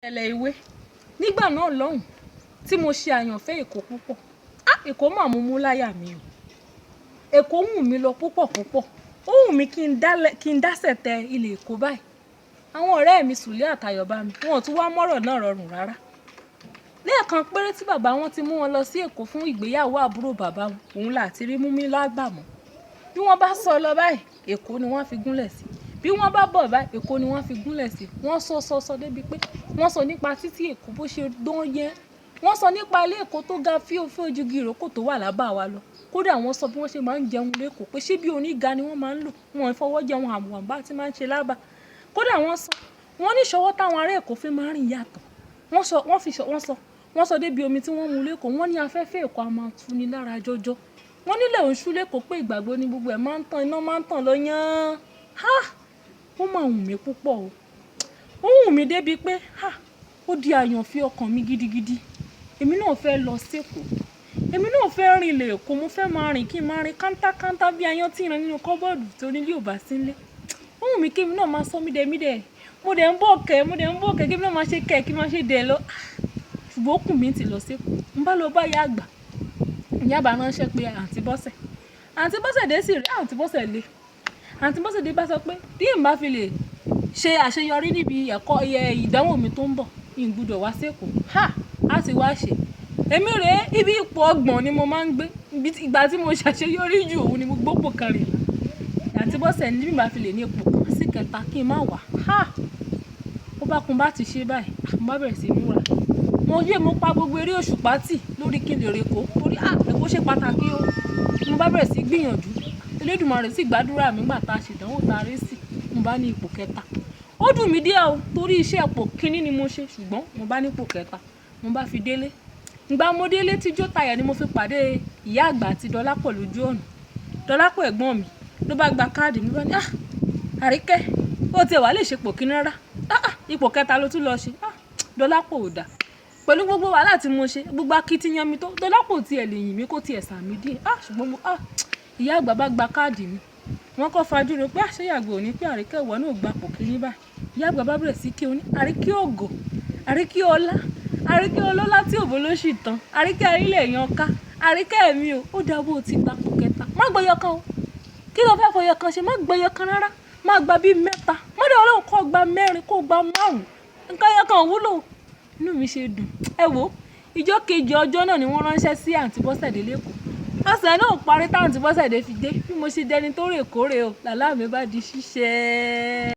Ẹlẹ ìwé. Nígbà náà lọ́hùn tí mo ṣe àyànfẹ́ Èkó púpọ̀. Á! Èkó máa mú mú láyà mi o. Èkó wù mí lọ púpọ̀ púpọ̀. Ó wù mí kí n dálẹ̀, kí n dásẹ̀ tẹ ilẹ̀ Èkó báyìí. Àwọn ọ̀rẹ́ mi Sùlé àtàyọ̀ bá mi, wọ́n ò tún wá mọ́rọ̀ náà rọrùn rárá. Lẹ́ẹ̀kan péré tí bàbá wọn ti mú wọn lọ sí Èkó fún ìgbéyàwó àbúrò bàbá wọn, òun là ti rí mú mi lágbà mọ́. Bí wọ́n bá sọ lọ báyìí, Èkó ni wọ́n fi gúnlẹ̀ sí. Bí wọ́n bá bọ̀ báyìí, Èkó ni wọ́n fi gúnlẹ̀ sí. Wọ́n sọ, sọ, sọ débi pé wọ́n sọ nípa títí Èkó bó ṣe dán yẹn. Wọ́n sọ nípa ilé Èkó tó ga fíofío ju igi ìrókò tó wà lábá wa lọ. Kódà wọ́n sọ bí wọ́n ṣe máa ń jẹun lékòó pé ṣé bí oníga ni wọ́n máa ń lò. Wọ́n ò fọwọ́ jẹun àmùwà bá ti máa ń ṣe lábá. Kódà wọ́n sọ, wọ́n ní ìṣọwọ́ táwọn ará Èkó fi máa ń rìn yàtọ̀. Wọ́n sọ, wọ́n fi sọ, wọ́n sọ, wọ́n sọ débi omi tí wọ́n mu lékòó. Wọ́n ní afẹ́fẹ́ Èkó a máa tuni lára jọjọ. Wọ́n nílẹ̀ òǹṣú lékòó pé ìgbàgbọ́ ni gbogbo ẹ̀ máa ń tàn, iná máa ń tàn lọ yán. Há! Ó máa wù mí púpọ̀ o. Ó wù mí débi pé, há! Ó di àyànfẹ́ ọkàn mi gidigidi. Èmi náà fẹ́ lọ sí Èkó. Èmi náà fẹ́ rìn ilẹ̀ Èkó. Mo fẹ́ máa rìn kí n máa rìn kántákántá bí aáyán tí ń rìn nínú kọ́bọ́ọ̀dù tó nílé ò bá sí nílé. Ó wù mí kí èmi náà máa sọ mídẹ̀mídẹ̀. Mo dẹ̀ ń bọ̀ kẹ́, mo dẹ̀ ń bọ̀ kẹ́ kí èmi náà máa ṣe kẹ́, kí n máa ṣe dẹ̀ lọ. Ṣùgbọ́n ó kù mí tí lọ sí Èkó. N bá lọ bá ìyá àgbà. Ìyá àgbà ránṣẹ́ pé àǹtí Bọ́sẹ̀. Àǹtí Bọ́sẹ̀ dé sí rí, àǹtí Bọ́sẹ̀ lé. Àǹtí Bọ́sẹ̀ dé bá sọ pé tí n bá fi lè ṣe àṣeyọrí níbi ẹ̀kọ́ ìdánwò mi tó ń bọ̀, n gbọdọ̀ wá sí Èkó. Há! A ti wá ṣe. Èmi rè é, ibi ipò ọgbọ̀n ni mo máa ń gbé. Ìgbà tí mo ṣàṣeyọrí jù òun ni mo gbé ipò kẹrìnlá. Àǹtí Bọ́sẹ̀ ní bí n bá fi lè ní ipò kan sí kẹta kí n má wá. Há! Ó bá kun bá ti ṣe báyìí, mo bá bẹ̀rẹ̀ sí í múra. Mo yé, mo pa gbogbo eré òṣùpá tì lórí kí n lè re Èkó torí, á! Èkó ṣe pàtàkì o. Mo bá bẹ̀rẹ̀ sí í gbìyànjú. Elédùmarè sì gbàdúrà mi nígbà tá a ṣe ìdánwò ta rí sí. Mo bá ní ipò kẹta. Ó dùn mí díẹ̀ o torí iṣẹ́ ipò kíní ni mo ṣe ṣùgbọ́n mo bá ní ipò kẹta. Mo bá fi délé. Ìgbà mo délé tí jó tayọ̀ ni mo fi pàdé ìyá àgbà àti Dọlápọ̀ lójú ọ̀nà. Dọlápọ̀ ẹ̀gbọ́n mi ló bá gba káàdì mi, ló bá ní, "Á! Àríkẹ́, ó ti ẹ̀ wá lè ṣe ipò kíní rárá. Á! Ipò kẹta ló tún lọ ṣe. Á! Dọlápọ̀ ò dá. Pẹ̀lú gbogbo wàhálà tí mo ṣe, gbogbo akitiyan mi tó, Dọlápọ̀ ò tí ẹ lè yìn mí kó tí ẹ sà mí díẹ̀. Á! Ṣùgbọ́n mo, á! Ìyá àgbà bá gba káàdì mi. Wọ́n kọ́ fajúro pé ṣé ìyá àgbà ò ní pé Àríkẹ́ ìwọ náà ò gba ipò kíní báyìí. Ìyá àgbà bá bẹ̀rẹ̀ sí í kí ó ní, "Àríkẹ́ ògo, Àríkẹ́ ọlá, Àríkẹ́ ọlọ́lá tí òbó ló ṣì tán, Àríkẹ́ arílẹ̀ yan ká, Àríkẹ́ mi o, ó dá bó ti gba ipò kẹta. Má gba ẹyọ kan o. Kí ló fẹ́ fọ ẹyọ kan ṣe? Má gba ẹyọ kan rárá. Má gba bí mẹ́ta. Má dẹ̀ Ọlọ́run kó gba mẹ́rin, kó gba márùn-ún. Nǹkan ẹyọ kan ò wúlò." Inú mi ṣe dùn. Ẹ wò ó, ìjọ́ kejì ọjọ́ náà ni wọ́n ránṣẹ́ sí àǹtí Bọ́sẹ̀dé lékòó. Ọ̀sẹ̀ náà parí tí àǹtí Bọ́sẹ̀dé fi dé. Bí mo ṣe dẹni tó rè kórè o, làlá mi bá di ṣíṣẹ́.